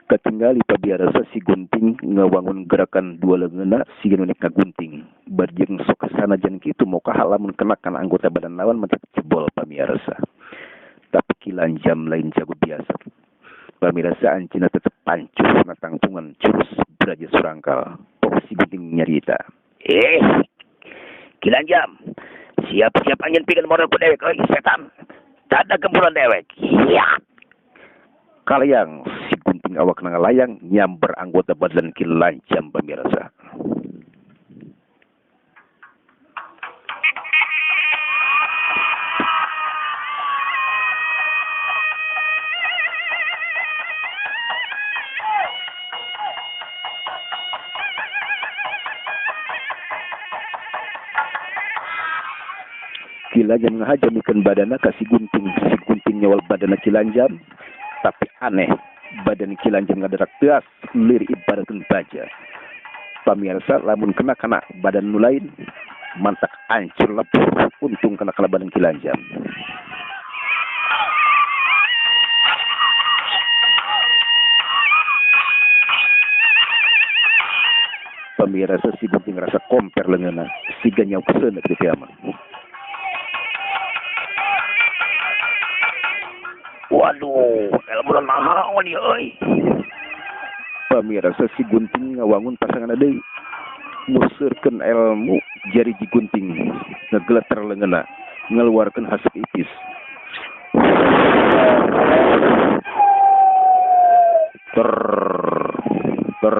Katingali pabiarasa si Gunting ngawangun gerakan dua leungeunna siga nu nek ngagunting. Barjeng sok sanajan kitu mokaha lamun kena kana anggota badan lawan mah jebol pamirsa. Tapi Ki Lanjam lain jago biasa. Pamirsa anjeunna tetep pancuh natangtungan jurus Braja Surangkal. Tok si Gunting nyarita. Ki Lanjam, siap-siap anjeun pikeun modal ku dewek euy setan. Tada gempuran dewek. Iya. Kalayang si Gunting awak ngalayang nyamber anggota badan Ki Lanjam pamirsa. Ki Lanjam ngahajamikeun badana ka si Gunting, si Gunting nyawal badana Ki Lanjam. Tapi aneh, badan Ki Lanjam ngadarak teas, lir ibaratkeun baja. Pamirsa lamun kena kana badan nu lain, mantak hancur lebur, untung kena kana badan Ki Lanjam. Pamirsa si Gunting rasa komper leungeunna, siga nyauk seuneuk di kiamat. Waduh, ilmu naon ieu euy. Pamirsa si Gunting ngawangun pasangan deui. Museurkeun ilmu jariji Gunting, ngegeleter leungeunna, ngaluarkeun haseup ipis. Ter ter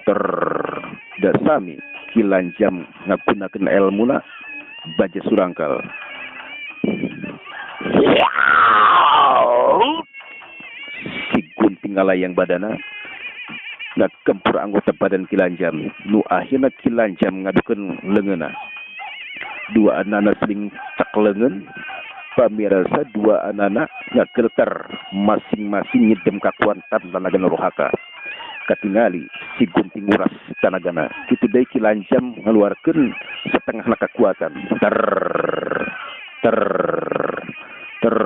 ter dasami Ki Lanjam ngagunakeun elmuna baja surangkal. Si Gunting ngalayang badana ngakempur anggota badan Ki Lanjam, nu akhirna Ki Lanjam ngadukeun leungeunna. Dua anana saling cek leungeun, pamirsa dua anana ngageleter masing-masing nyedem kakuatan tanagana rohaka. Katingali si Gunting nguras tanagana, kitu deui Ki Lanjam ngaluarkeun setengahna kakuatan. Ter ter ter.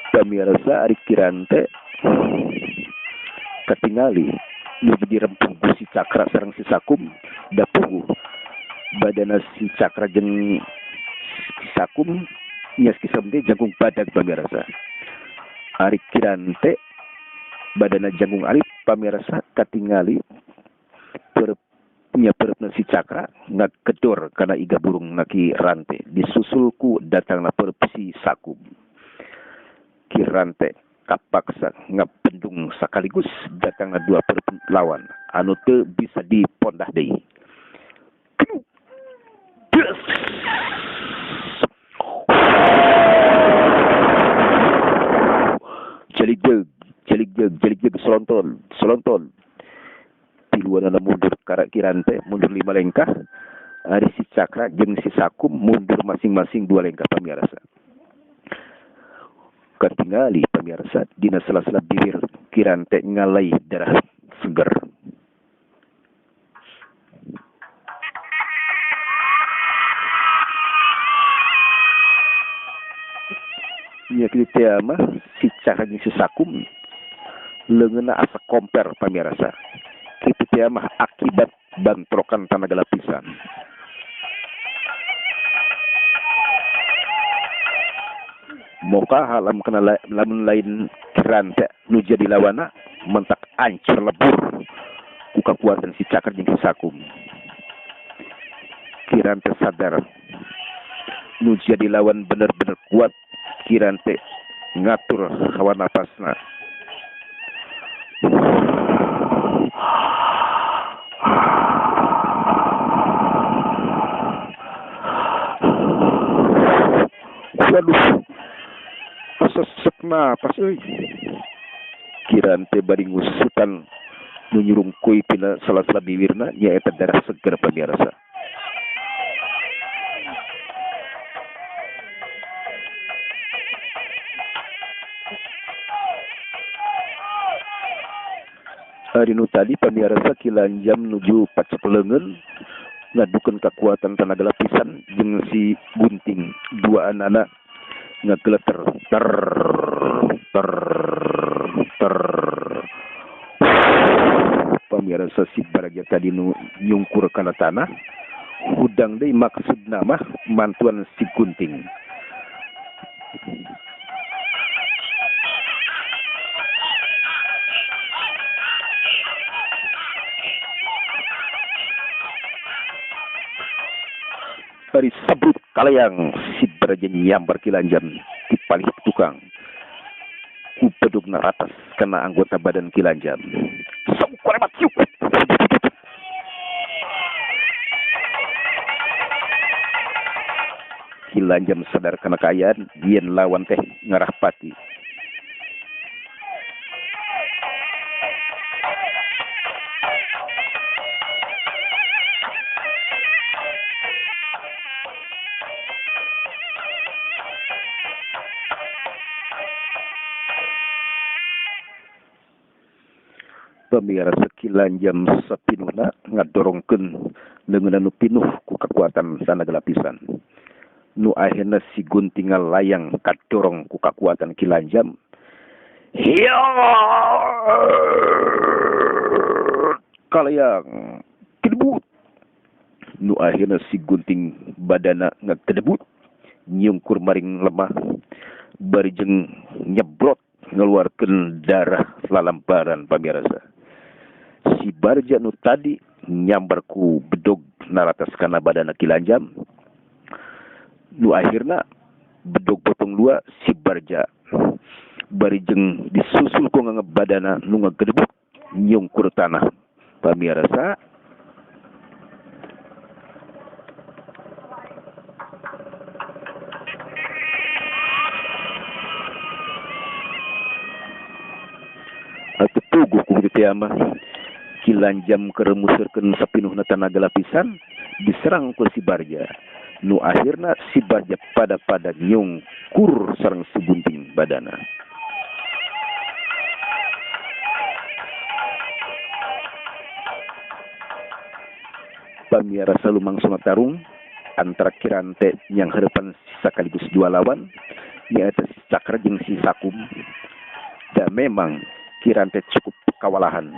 Pamirsa ari kirante katingali nu dirempung ku si Cakra sareng si Sakum dapuguh badana si Cakra jeung si Sakum nya kisam teh jangkung badag pamirsa. Ari kirante badana jangkung alif pamirsa katingali nya pereupna si Cakra ngagedor kana iga burung na Ki Rante disusul ku datangna perep si Sakum. Ki Rante kapaksa ngabendung sekaligus datangna dua lawan anu teu bisa dipondah deui. Jeligjeg jeligjeg jeligjeg selonton selonton. Tiluanana mundur Ki Rante mundur 5 lengkah, ari si Cakra jeung si Sakum mundur masing-masing 2 lengkah pamirsa. Katingali pamirsa dina sela-sela bibir Ki Rante ngalai darah seger. Nya kitu teh mah si Cakra jeung si Sakum leungeunna asa komper pamirsa. Kitu teh mah akibat bantrokan tanaga lapisan. Moka halam kena lamun lain Kirante nu jadi lawana mentak ancur lebur ku kakuatan si Cakra jeung si Sakum. Kirante sadar nu jadi lawan bener-bener kuat. Kirante ngatur hawa napasna. Waduh, sesek napas euy. Kirante bari ngusutan nu nyurungkuy tina sela-sela bibirna nyaeta darah seger pamirsa. Ari nu tadi pamiarsa Ki Lanjam nuju pacek leungeun ngadukeun kekuatan tenaga lapisan jeung si Gunting dua anana ngageleter ter ter ter. Pamirsa si Barja tadi nu nyungkur kana tanah hudang deui maksudna mah mantuan si Gunting. Ari sabut kalayang si Barja nyambar Ki Lanjam di palih tukang ku bedugna ratas kena anggota badan Ki Lanjam. Ki Lanjam sadar kana kaayaan yen lawan teh ngarah pati. Pamirsa Ki Lanjam sapinuhna ngadorongkeun leungeunna nu pinuh ku kakuatan tanaga lapisan. Nu akhirna si Gunting layang kadorong ku kakuatan Ki Lanjam. Hiya! Kalayang kedebut. Nu akhirna si Gunting badana ngagedebut nyungkur maring lemah bari jeung nyebrot ngeluarkeun darah lalamparan pamirsa. Si Barja nu tadi nyambar ku bedog naratas kana badana Ki Lanjam. Nu akhirna bedog potong dua si Barja bari jeung disusul ku badana nu ngagedebuk nyungkur tanah pamirsa. Atuh puguh ku kitu teh mah Ki Lanjam keur musurkeun sapinuhna tanaga lapisan diserang ku si Barja. Nu akhirna si Barja pada-pada nyungkur sareng si Gunting badana. Pamirsa lumangsung tarung antara Kirante yang harapan sekaligus dua lawan nyaeta si Cakra jeung si Sakum. Dan memang Kirante cukup kawalahan.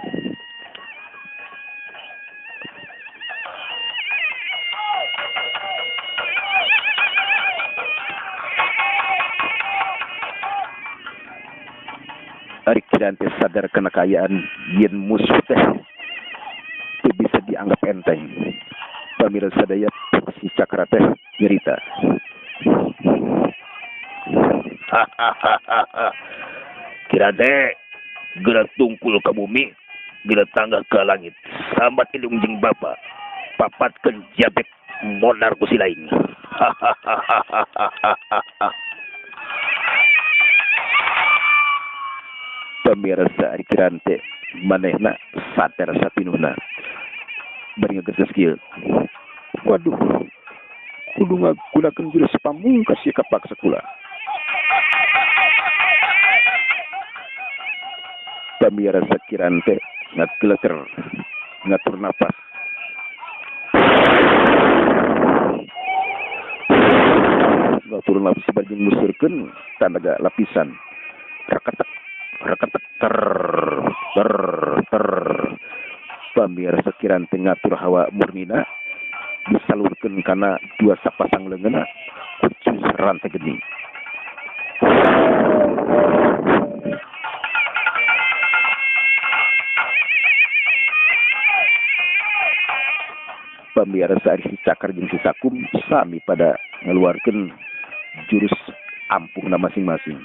Ari Kirante sadar kana kaayaan yen musuh teh teu bisa dianggap enteng. Pamirsa sadaya si Cakra teh nyerita. Kirante geura tungkul ka bumi, geura tangga ka langit. Sambat indung jeung bapa, papatkeun jabek mondar ku si lain. Pamirsa ari Kirante manehna sadar sapinuhna bari ngageses kieu. Waduh, kudu ngagunakeun jurus pamungkas ieu kapaksa kula. Pamirsa Kirante ngageleter ngatur napas. Ngatur napas bari musurkeun tanaga lapisan. Reketek reketek ter ter ter. Pamirsa Kirante ngatur hawa murnina disalurkeun kana dua sapasang leungeunna kucus rantai geni. Pamirsa ari si Cakar jeung si Sakum sami pada ngeluarkeun jurus ampuhna masing-masing.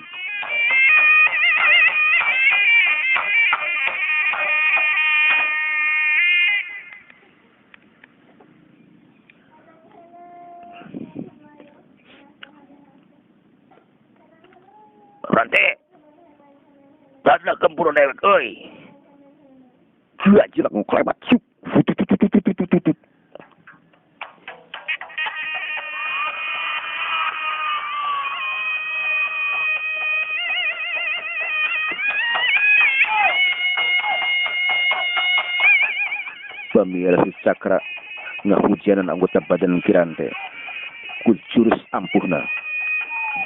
Rante, tanda kempur dewek euy. Gila jelek ngklebat siuk. Pamirsa si Cakra ngahujanan anggota badan Kirante ku jurus ampuhna.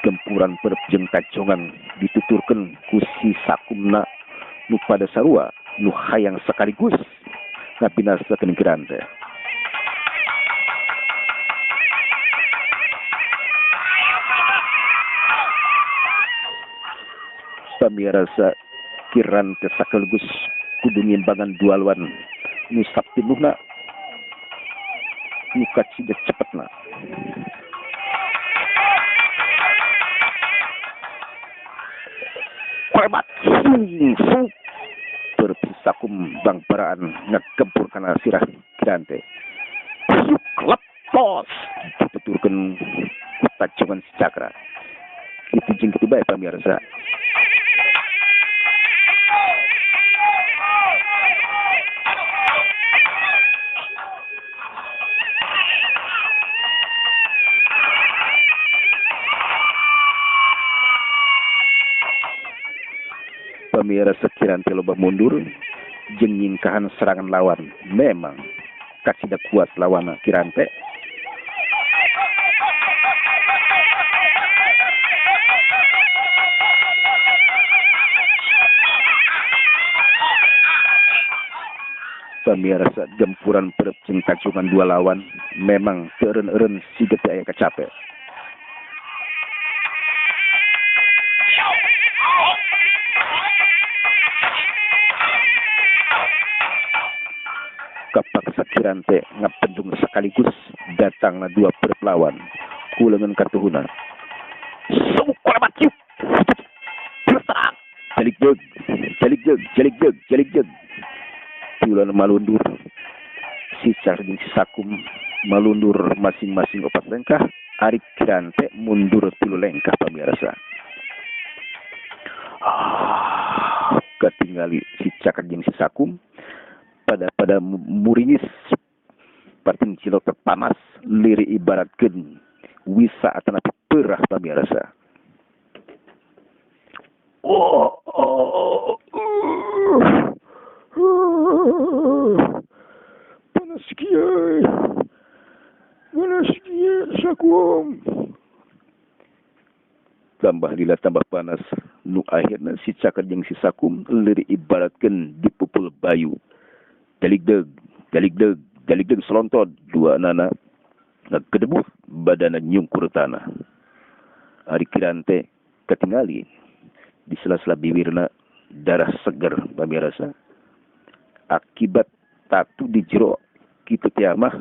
Gempuran perep jeung tajongan dituturkeun ku si Sakumna nu pada sarua nu hayang sekaligus ngabinasakeun Kirante. Pamirsa Kirante sekaligus kudu ngimbangan dua lawan nu saptinuhna nu kacida cepetna. Korebat sung berpisakum bangbaraan ngegempur kana sirah Kirante. Suk lepos dituturkeun ku tajongan si Cakra. Kitu jeung kitu bae pamirsa. Pamirsa Kirante loba mundur jeung nyingkahan serangan lawan. Memang kacida kuat lawan Kirante. Pamirsa gempuran perep jeung tajungan dua lawan memang teu eureun-eureun siga teu aya kacape. Kapaksa Kirante ngapendung sekaligus datangna dua perep lawan ku leungeun katuhuna. Sukuramat yuk. Jalik jeug, jalik jeug, jalik jeug, jalik jeug. Tiulan malundur. Si Cakra jeung si Sakum malundur masing-masing 4 lengkah, ari Kirante mundur 3 lengkah pamirsa. Katingali si Cakra jeung si Sakum pada muringis parting cilok terpanas liri ibaratkeun wisa atanapi perah pamirsa. Oh, panas kieu, panas kieu Sakum. Tambah lila tambah panas nu akhirna si Cakra jeung si Sakum liri ibaratkeun dipupul bayu. Jalik deug, jalik deug, jalik deug selontot dua nana ngagedebuh badana nyungkur tanah. Ari Kirante katingali di sela-sela bibirna darah seger pamirsa akibat tatu di jero kitu teh mah.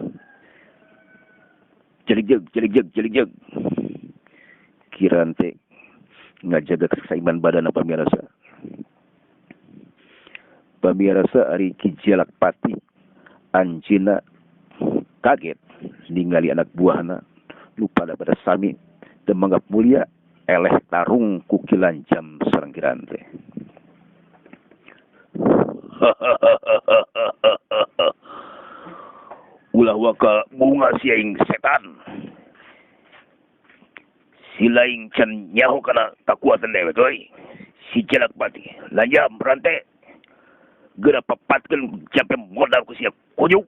Jalik deug, jalik deug, jalik deug. Kirante ngajaga keseimbangan badana pamirsa. Pamirsa ari Ki Jalak Pati anjeunna kaget ningali anak buahna lupa pada sami teu manggap mulia eleh tarung ku Ki Lanjam sareng Kirante. Ulah waka bunga siaing setan. Si laing can nyaho kana kakuatan dewek euy. Si Jalak Pati Lanjam Rante geura papatkeun jampe modal ku sia kunyuk.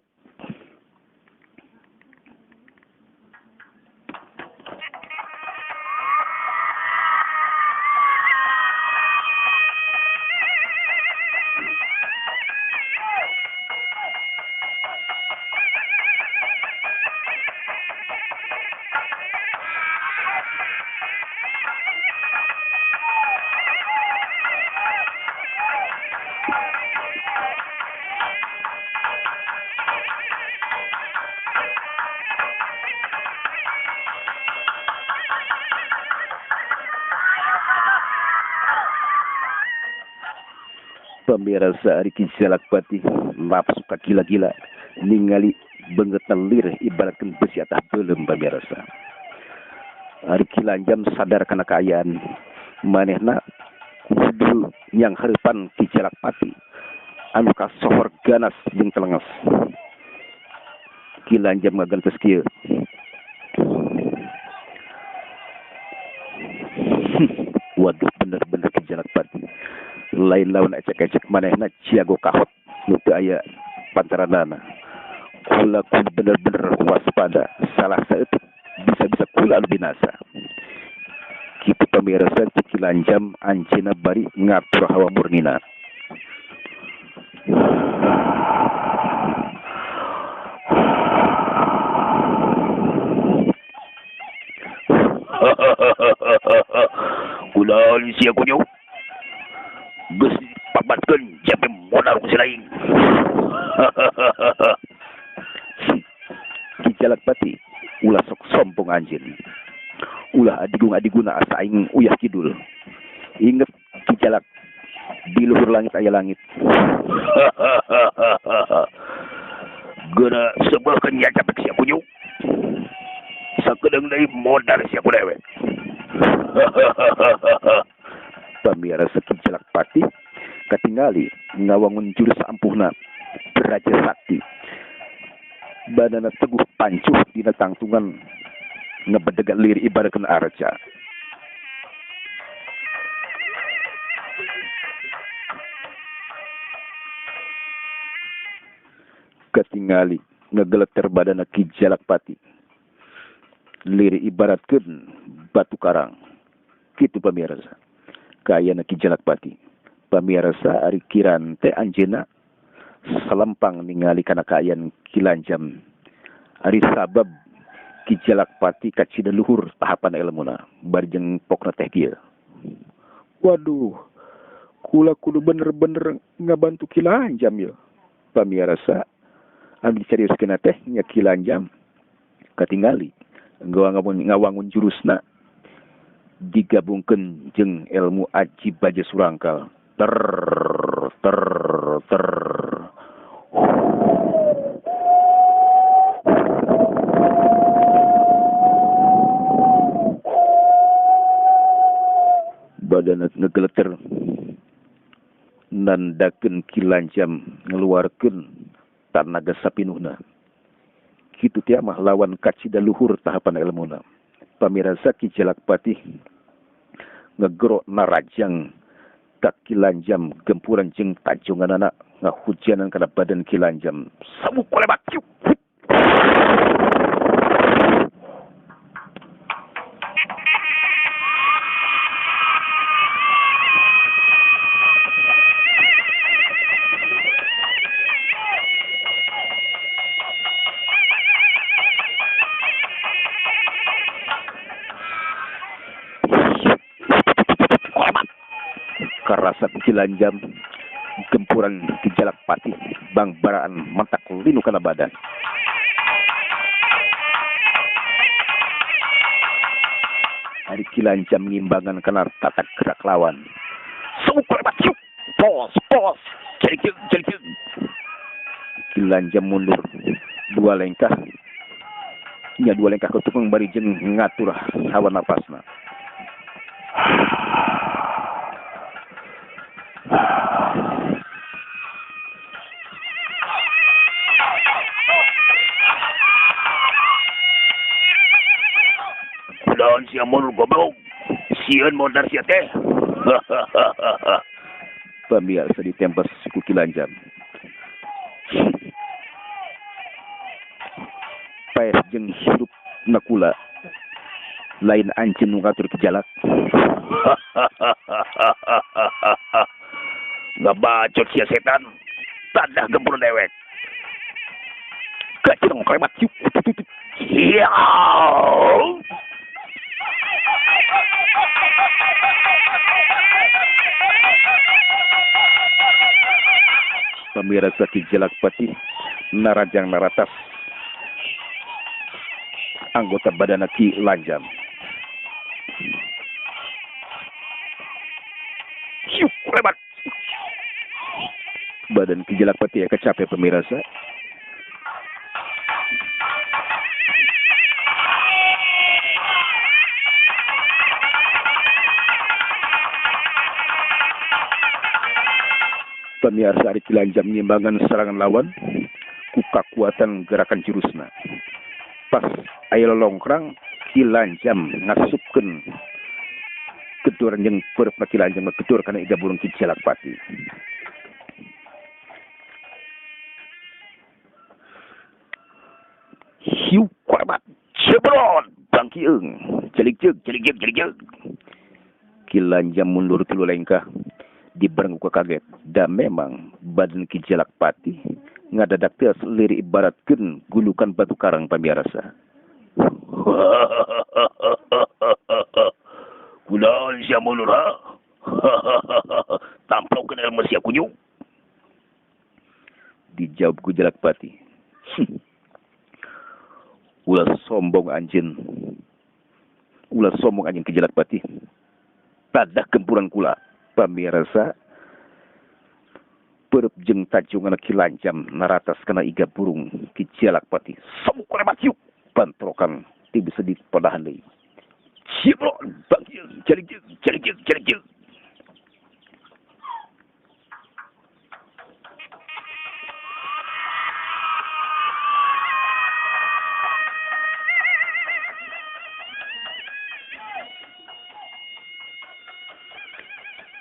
Pemirsa ari Ki Jalak Pati nafsu ka gila-gila ningali beungeut lir ibaratkeun besi atah beuleum pamirsa. Ari Ki Lanjam sadar kana kaayaan manehna kudu nyang hareupan Ki Jalak Pati anu kasohor ganas jeung telenges. Ki Lanjam ngagentes kieu. Waduh, bener-bener Ki Jalak Pati lain lawan ecek-ecek manehna ciago kahot nu teu aya pantaranana. Kula kudu bener-bener waspada, salah saeutik bisa-bisa kula anu binasa. Kitu pamirsa Ki Lanjam anjeunna bari ngatur hawa murnina. Kula sia kunyo. Geus papatkeun jape modal ku si lain. Ki Jalakpati ulah sok sombong anjeun. Ulah adigung-adiguna asa aing uyah kidul. Inget Ki Jalak, di luhur langit aya langit. Geura seubeuhkeun nya capek sia kunyo. Sakedeung deui modal sia ku dewek. Pamirsa Ki Jalakpati katingali ngawangun jurus ampuhna Braja Sakti. Badana teguh pancuh dina tangtungan ngebedegan lir ibaratkeun arca. Katingali ngegeleter badana Ki Jalakpati. Lir ibaratkeun batu karang. Kitu pamirsa. Kaayana Ki Jalakpati. Pamirsa ari Kirante anjeunna salempang ningali kana kaayaan Ki Lanjam. Ari sabab Ki Jalakpati kacida luhur tahapan elmuna bari jeung pokna teh kieu. Waduh, kula kudu bener-bener ngabantu Ki Lanjam ye. Pamirsa anu dicarioskeun teh nya Ki Lanjam katingali ngawangun jurusna digabungkeun jeung ilmu aji baja surangkal. Ter ter ter. Badan ngegeleter nandakeun Ki Lanjam ngeluarkeun tanaga sapinuhna. Kitu teh mah lawan kacida luhur tahapan elmuna. Pamirsa Ki Jalakpati ngegero narajang ka Ki Lanjam gempuran jeung tajonganana ngahujanan kana badan Ki Lanjam. Sabuk kolebat. Karasa Ki Lanjam gempuran Ki Jalakpati bangbaraan mentak linu kana badan. Ari Ki Lanjam ngimbangan kana tata gerak lawan. Pos pos cerik cerik. Ki Lanjam mundur dua lengkah. Nya dua lengkah ke tukang bari jeung ngatur hawa napasna. Kudaon sia mundur goblok. Sieun modar sia teh. Pamirsa ditembas ku Ki Lanjam. Paeh jeung hirup nakula lain anjeun nu ngatur Ki Jalak. Ngabacot sia setan. Tadah gempur dewek. Kacang kremat. Iya. Pamirsa Ki Jalakpati narajang naratas anggota badana Ki Lanjam. Badan Ki Jalakpati ya kecape pemirsa. Pemirsa ari Ki Lanjam nyimbangan serangan lawan ku kakuatan gerakan jurusna. Pas aya lolongkrang Ki Lanjam ngasupkeun kedur jeung peureupna Ki Lanjam kedur kana iga burung Ki Jalakpati. Hiu kuabat jebrot bangkieung jelikjeug jelikjeug jelikjeug. Ki Lanjam mundur tilu lengkah dibareng ku kaget. Da memang badan Ki Jalakpati ngadadak teh lirik ibaratkeun gulukan batu karang pamirsa. Kunaon sia mundur ha? Tamplokeun ilmu sia kunyuk. Dijawab ku Jalakpati. Ulah sombong anjeun. Ulah sombong anjeun Ki Jalakpati. Tadah gempuran kula pamirsa. Perep jeung tajungan Ki Lanjam naratas kana iga burung Ki Jalakpati. Somok kulebat yuk. Bantrokan teu bisa dipodahan deui. Cibrot bangkieung jelikjeug jelikjeug jelikjeug.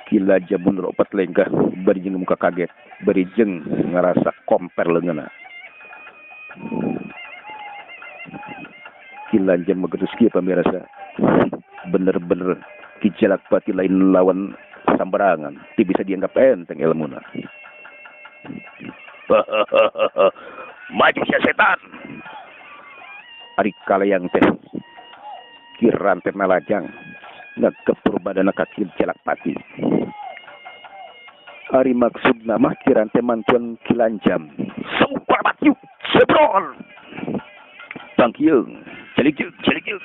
Ki Lanjam mundur opat lengkah bari jeung muka kaget, bari jeung ngarasa komper leungeunna. Ki Lanjam magetus kieu pamirsa. Bener-bener Ki Jalakpati lain lawan sambarangan, teu bisa dianggap enteng ilmuna. Maju sia setan. Ari kalayang teh Ki Rante Nalajang ngagepur badana ka Ki Jalakpati. Ari maksudna mah Ki Rante mantuan Ki Lanjam. Sumpah yuk jebrol. Bangkieung jelikjeug jelikjeug.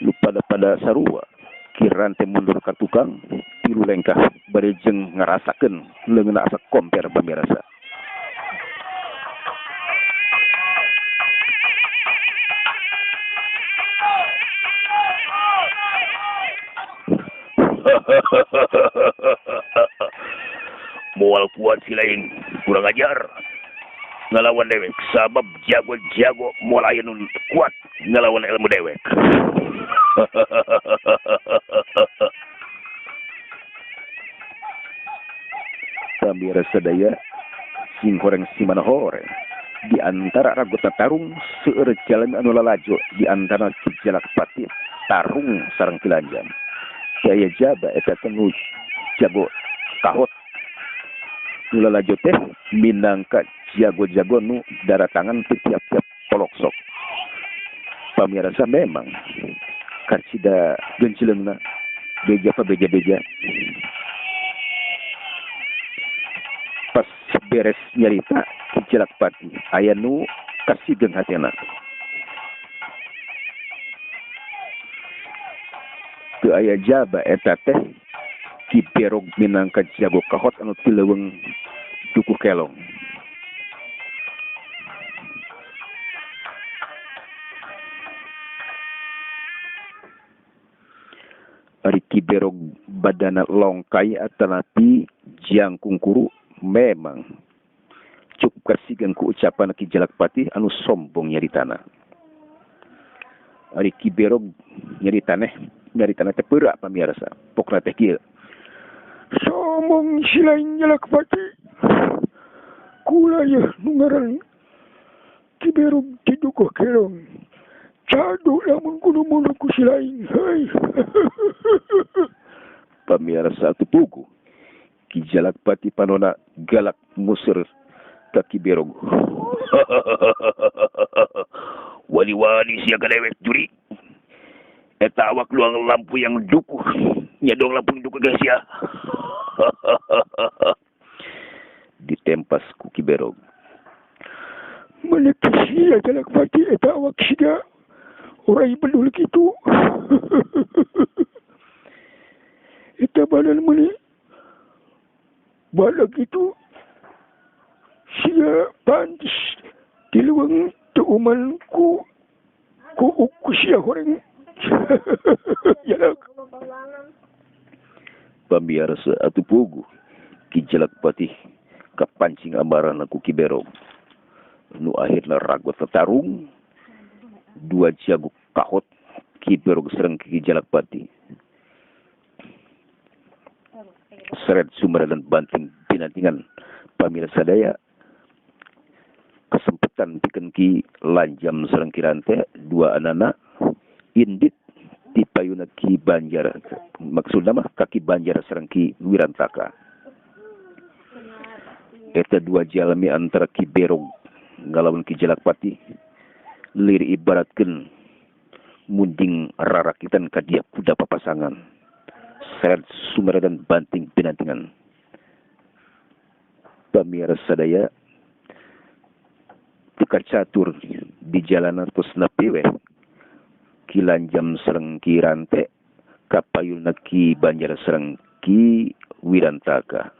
Lu pada sarua Ki Rante mundur ka tukang tilu lengkah bari jeung ngarasakeun leungeunna asa komper pamirsa. Moal kuat si lain kurang ajar ngalawan dewek sabab jago-jago moal aya nu kuat ngalawan ilmu dewek. Pamirsa sadaya sing horeng simana horeng di antara ragota tarung seueur jalan anu lalajo di antara Ki Jalakpati tarung sareng Ki Lanjam. Jaya jaba eta teu jago kahot nu lalajo teh minangka jago-jago nu daratangan ti tiap-tiap poloksok. Pamirsa memang kacida gencileungna beja pa beja-beja. Pas beres nyarita Ki Jalakpati aya nu kasigeung hatena. Teu aya jaba eta teh Ki Berog minangka jago kahot anu ti leuweung Dukuh Kelong. Ari Ki Berog badana longkai atanapi jangkung kuru memang cukup kasigeun ku ucapan Ki Jalakpati anu sombong nyaritana. Ari Ki Berog nyaritana teh peura pamirsa. Pokna teh kieu. Sombong silain Jalakpati. Kula yeuh nu ngaran Ki Berog ti Dukuh Kelong. Cadu lamun kudu munduh ku silain heuy. Pamirsa atuh puguh Ki Jalakpati panona galak museur ka Ki Berog. Wali-wali sia ka dewek juri. Eta awak luang lampu yang dukuh. Nyadong lampu dukuh geus sia. Ditempas ku Ki Berog. Menek sia Jalakpati eta awak siga orai bedul kitu. Eta badan meuni badag kitu sia pantes di leuweung teu uman ku ku sia horeng. Jalak. Pamirsa atuh puguh Ki Jalakpati kapancing amarahna ku Ki Berog. Nu akhirna ragot tarung dua jago kahot Ki Berog sareng Ki Jalakpati. Seret sumber dan banting binantingan pamirsa sadaya kesempet Kesempatan pikeun Ki Lanjam sareng Ki Rante dua anana indit di payuna Ki Banjar, maksudna mah ka Ki Banjar sareng Ki Wirantaka. Eta dua jalmi antara Ki Berog ngalawan Ki Jalakpati lir ibaratkeun munding rarakitan ka dia kuda papasangan seret sumeredan banting binantingan. Pamirsa sadaya teu catur di jalanan tos nepi we Ki Lanjam sareng Ki Rante kapayunna Ki Banjar sareng Ki Wirantaka.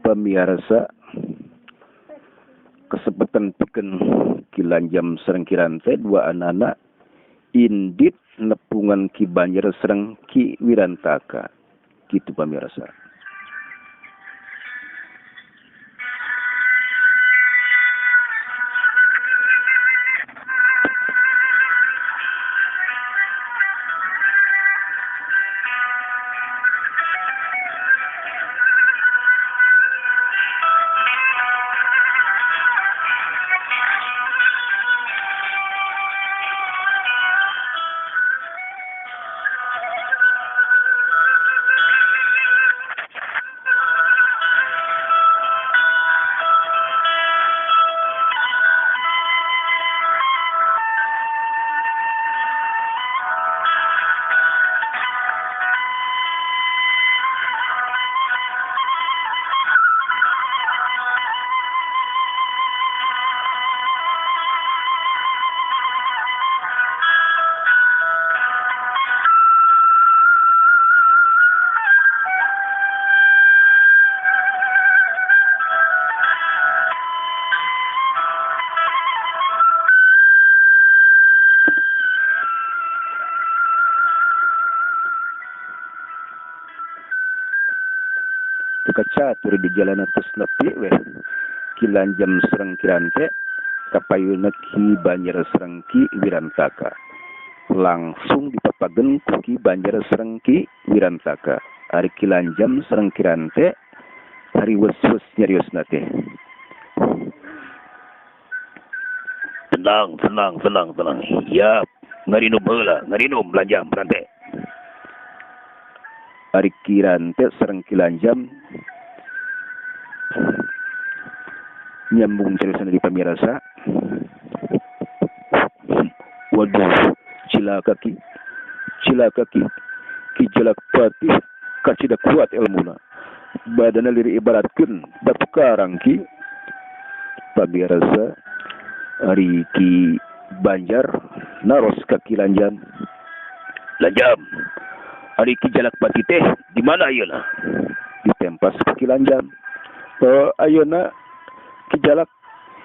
Pamiarsa kesempatan pikeun Ki Lanjam sareng Ki Rante dua anana indit nepungan Ki Banjar sareng Ki Wirantaka. Kitu pamirsa. Catur di jalan atas nepi weh Ki Lanjam sareng Ki Rante kapayuna Ki Banjar sareng Ki Wirantaka. Langsung dipapagen ku Ki Banjar sareng Ki Wirantaka. Ari Ki Lanjam sareng Ki Rante hari wes-wes nyariosna teh. Tenang, tenang, tenang, tenang. Ya, ngarinum heula, ngarinum Lanjam Rante. Ari Ki Rante sareng Ki Lanjam nyambung seriusan di pamirasa. Waduh, cilaka Ki, cilaka Ki. Ki Jalakpati kacida kuat ilmuna. Badana liri ibaratkeun batu karang ki. Pamirsa ari Ki Banjar naros ka Ki Lanjam. Lanjam, ari Ki Jalakpati teh di mana ayeuna? Ditempas ku Ki Lanjam. Ayeuna Ki Jalak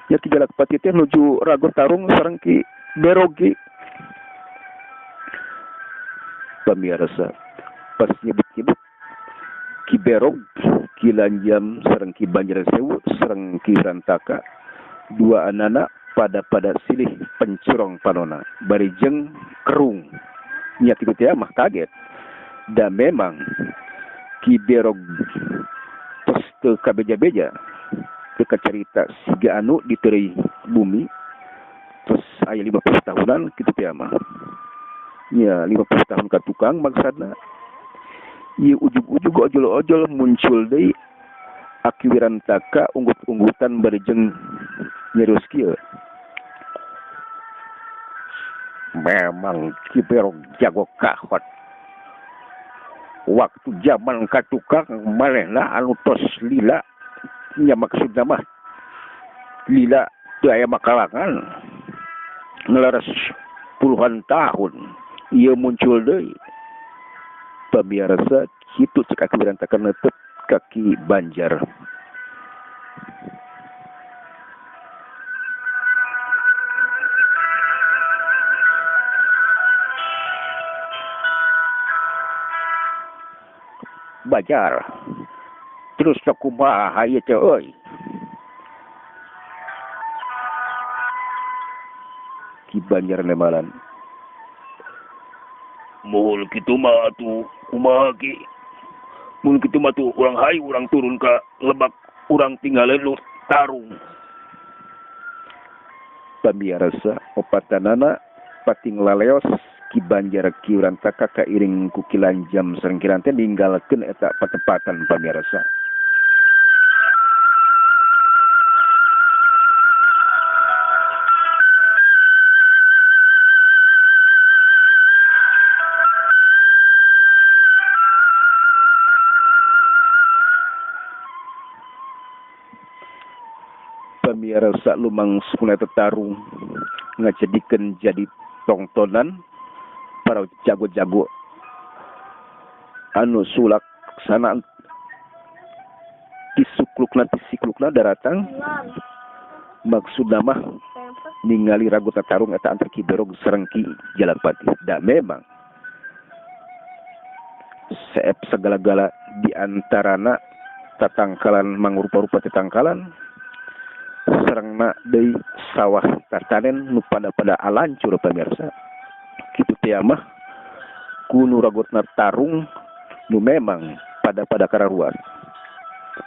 ya Ki Jalakpati teh nuju rago tarung sareng Ki Berogi. Pamirsa pas nyebut-nyebut Ki Berog, Ki Lanjam sareng Ki Banjar Sewu sareng Ki Rantaka dua anana pada silih pencurong panona bari jeung kerung. Nya kitu teh mah kaget. Da memang Ki Berog tos teu kabeja-beja teu kacarita siga anu diteureuy bumi tos aya 50 tahunan kitu teh mah. Nya 50 tahun ka tukang maksudna. Ieu ujug-ujug ojol-ojol muncul deui Aki Wirantaka unggut-unggutan bari jeung nyerios kieu. Memang Ki Berog jago kahot. Waktu zaman ka tukang manehna anu tos lila nya maksudna mah lila teu aya makalangan ngelaras puluhan tahun ieu muncul deui. Pamirsa kitu cek Aki Wirantaka netep ka Ki Banjar. Banjar terus kumaha ieu teh euy? Ki Banjar nemalan. Muhul kitu mah atuh kumaha ki? Mun kitu mah tuh urang hayu urang turun ka lebak urang tinggaleun nu tarung. Pamirsa opatanana pating laleos Ki Banjar Ki Wirantaka kairing ku Ki Lanjam sareng Ki Rante ninggalkeun eta patepatan pamirsa. Pamirsa lumang sukuna tarung ngajadikeun jadi tongtonan para jago-jago anu sulak sana tisuklukna tisiklukna daratang maksudna mah ningali rago tarung eta antar Ki Berog sareng Ki Jalakpati. Da memang seep segala-gala di antarana tatangkalan mangrupa-rupa tetangkalan sarengna deui sawah tatanen nu pada alancur pamirsa. Kitu teh mah ku nu ragotna tarung nu memang pada kararuan.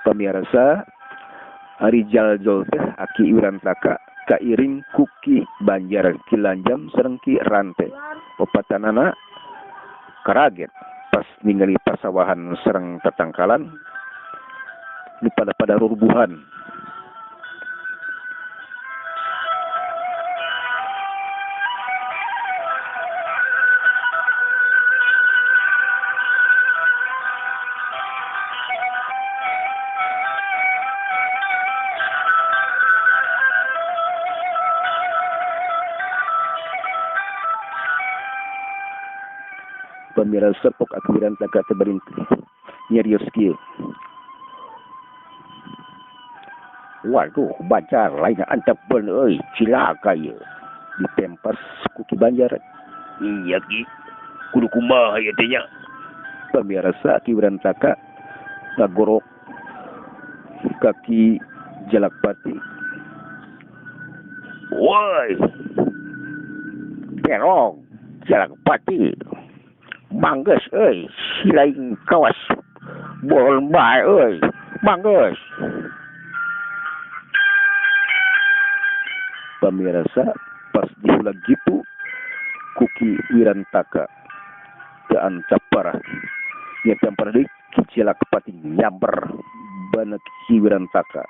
Pamirsa ari jaljol teh Aki Wirantaka kairing ku Ki Banjar Ki Lanjam sareng Ki Rante. Opatanana karaget pas ningali pasawahan sareng tatangkalan nu pada rubuhan. Pamirsa pok Aki Wirantaka teh bari nyarios kieu. Waduh, Banjar lain antepeun euy, cilaka ieu. Ditempas ku Ki Banjar. Iya Ki, kudu kumaha ieu teh nya? Pamirsa Aki Wirantaka ngagorok ka Ki Jalakpati. Woi, Berog Jalakpati. Mangges euy, si lain kawas bol bae euy, mangges. Pamirsa pas diulag gitu ku Ki Wirantaka teu antap parah. Nya tampar deui Ki Jalakpati nyamper bana Ki Wirantaka.